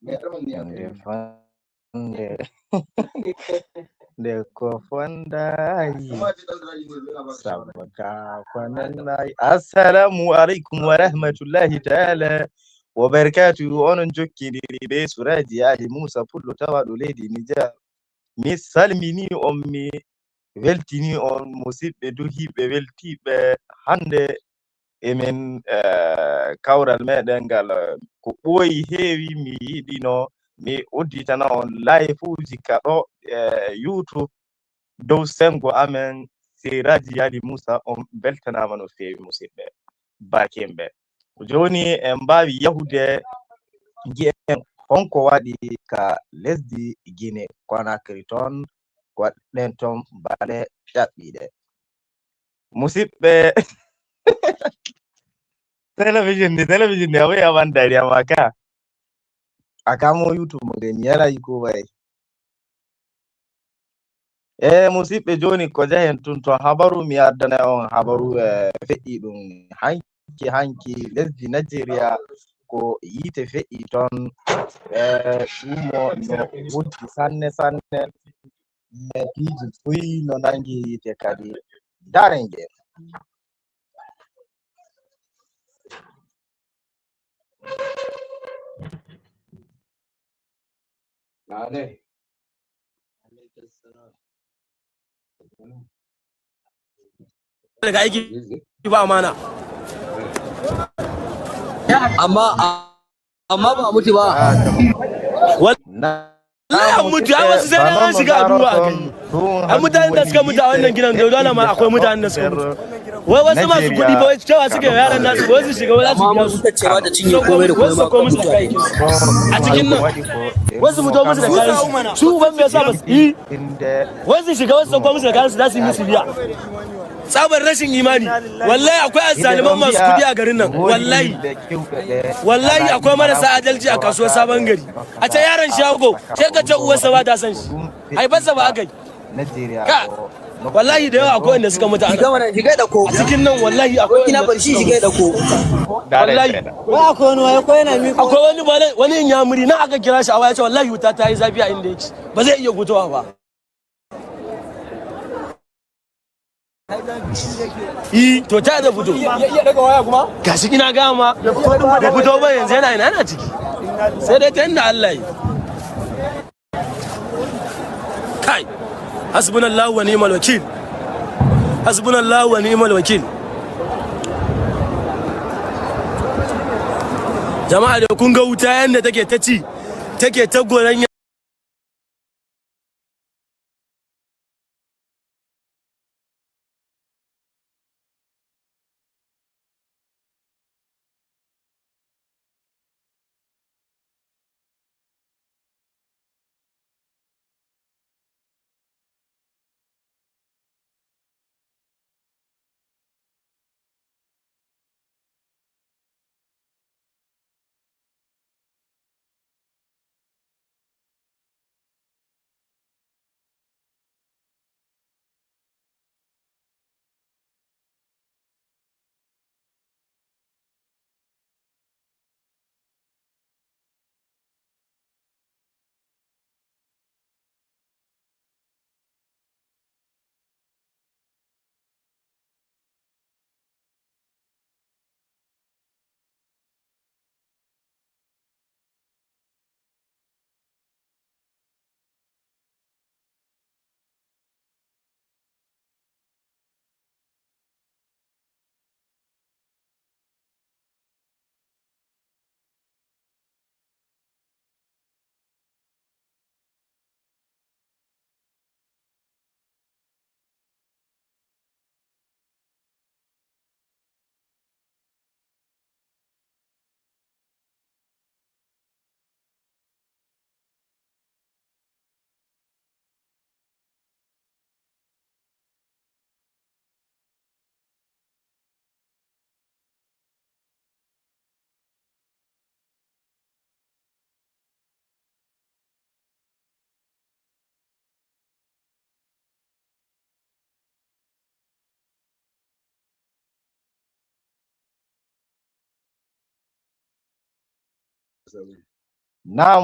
Nde fande nde ko fondayi sabaka fanannayi. Assalamu aleykum wa rahmatullahi taala wa barakatuhu. Onon jokkidiri be Suraji Ali Moussa Pullo tawaɗo leydi Nijar. Mi salmini on, mi weltini on, musidɓe duhiɓe weltiɓe hande emin kawral meɗen ngal ko ɓooyi heewi. Mi yiɗino mi udditana on live uji ka ɗo e YouTube dow sengo amen Siraji Ali Moussa. On beltanama no feewi, musidɓe bakemɓe. Joni en mbawi yahude gi'en honko waɗi ka lesdi Guinée Conakry toon, ko waɗɗen toon baɗe ƴaɓɓiɗe, musidɓe. Talabijin ne, talabijin ne, abin ya ban dariya ma ka a kamo YouTube mu gani yana yi ko bai. E musidɓe, joni ko jahen tun toon habaru, mi addana on habaru e feƴƴi ɗum hanki hanki lesdi Nigeria, ko yiite feƴƴi toon e ɗumo no wujji sanne sanne e piiji fuyi no nangi yiite kadi daren nge. Daga aiki ba amana. Amma ba a mutu ba. Wallahi an mutu, ai wasu sai dai an shiga a duba a gani. Ai mutanen da suka mutu a wannan gidan da dole ma akwai mutanen da suka mutu. Wai wasu masu kuɗi ba wai cewa suka yi yaran nasu wai su shiga wai za su Amma biya su. wutar ce ba ta cinye komai da komai Wasu ma sako musu da kayayyakin su. A cikin nan wasu fito musu da kayan su. Su uban me yasa ba su yi? Wasu shiga wasu sako musu da kayan su za su yi musu biya. Tsabar rashin imani. Wallahi akwai azzaluman masu kuɗi a garin nan. Wallahi. Wallahi akwai marasa adalci a kasuwar Sabon Gari. A ce yaron shago sai ka ce uwarsa ba ta san shi. Haifarsa ba aka yi. Ka wallahi da yawa akwai wanda suka mutu a Shiga nan. mana, shiga da ko. A cikin nan wallahi akwai Ina wanda bari shi shiga da ko. wallahi Wai akwai wani waye ko yana miko. Akwai wani wani inyamuri nan aka kira shi a waya ya ce wallahi wuta ta yi zafi a inda yake, ba zai iya fitowa ba. Yi to ta da fito. Iya daga waya kuma? Gashi ina gama ma bai fito ba, yanzu yana ina, yana ciki. Sai dai ta inda Allah yi. Kai, hasbunallahu wa ni'mal wakil. Hasbunallahu wa ni'mal wakil. Jama'a da kun ga wuta yanda take ta ci, take ta goran. Na'am,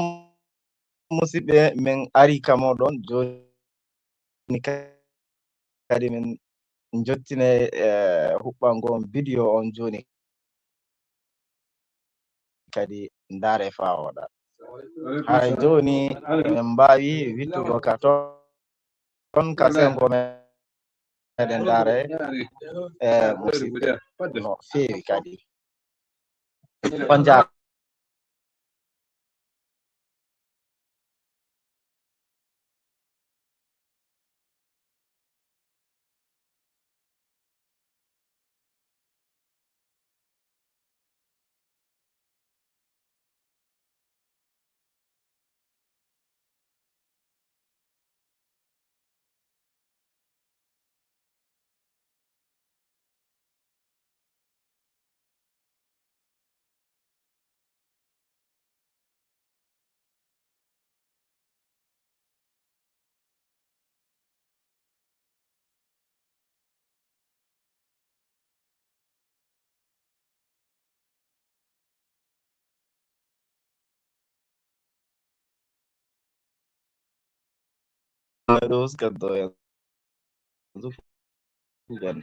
musidɓe, min ari ka moɗon joni kadi min jottine e huɓɓango on vidéo on joni kadi ndaare fawoɗa. Hay joni en mbawi wittugo ka toon ka sengo meɗen ndaare e musidɓe no feewi kadi on jarama. Huskar to yanzu ku gani.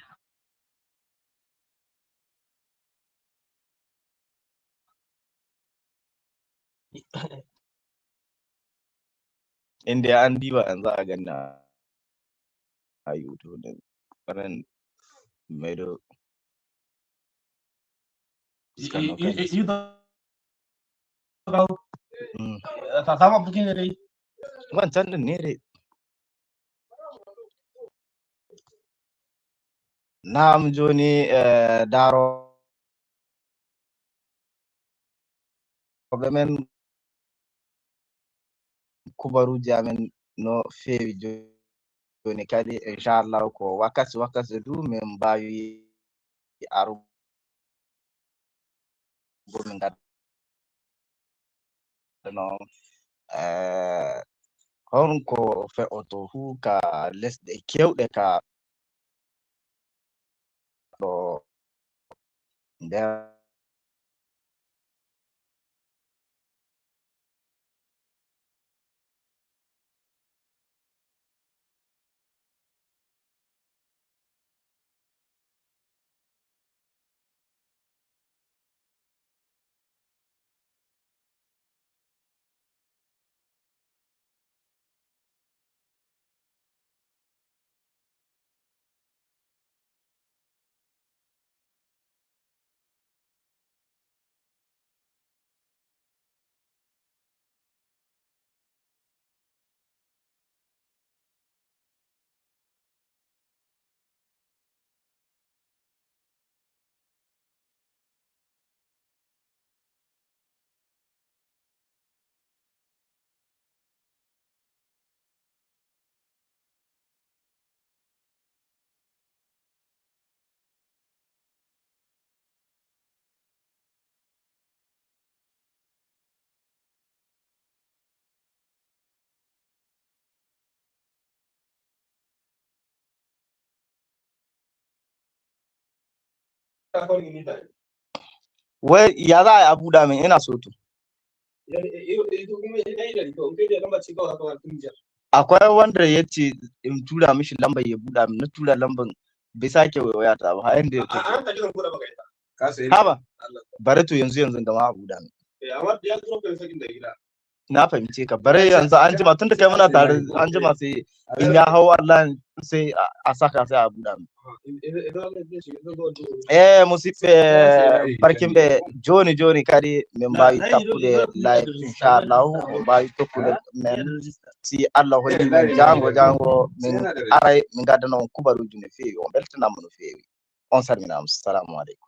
In dai an diba yanzu a ganni a YouTube din ran maido fuskar no kadi. Wancan din ne dai. Na'am, joni daroɓe men kubaruji amen no feewi joni kadi inchallah ko wakkati wakkati du min mbawi arugo min gaddano honko fe'oto fuu ka lesɗe kewɗe ka ɗo nder. Wai ya za a yi a buɗa min? Ina so to. Akwai wanda ya ce in tura mishi lambar ya buɗa min, na tura lambar bai sake waiwaya ta ba har inda ya tafi. Haba, bari to yanzu yanzu gama a buɗa min. Na fahimce ka, bari yanzu an jima tun da kai muna tare, an jima sai in ya hau Allah sai a saka sai a buɗa min. Musidɓe barkinɓe, joni joni kadi min mbawi tappude live inchallahu, min mbawi tokkude men si Allah holli min jango jango min aray min gaddana on kubaruji no fewi. On beltanama no fewi, on salminama, salamu aleykum.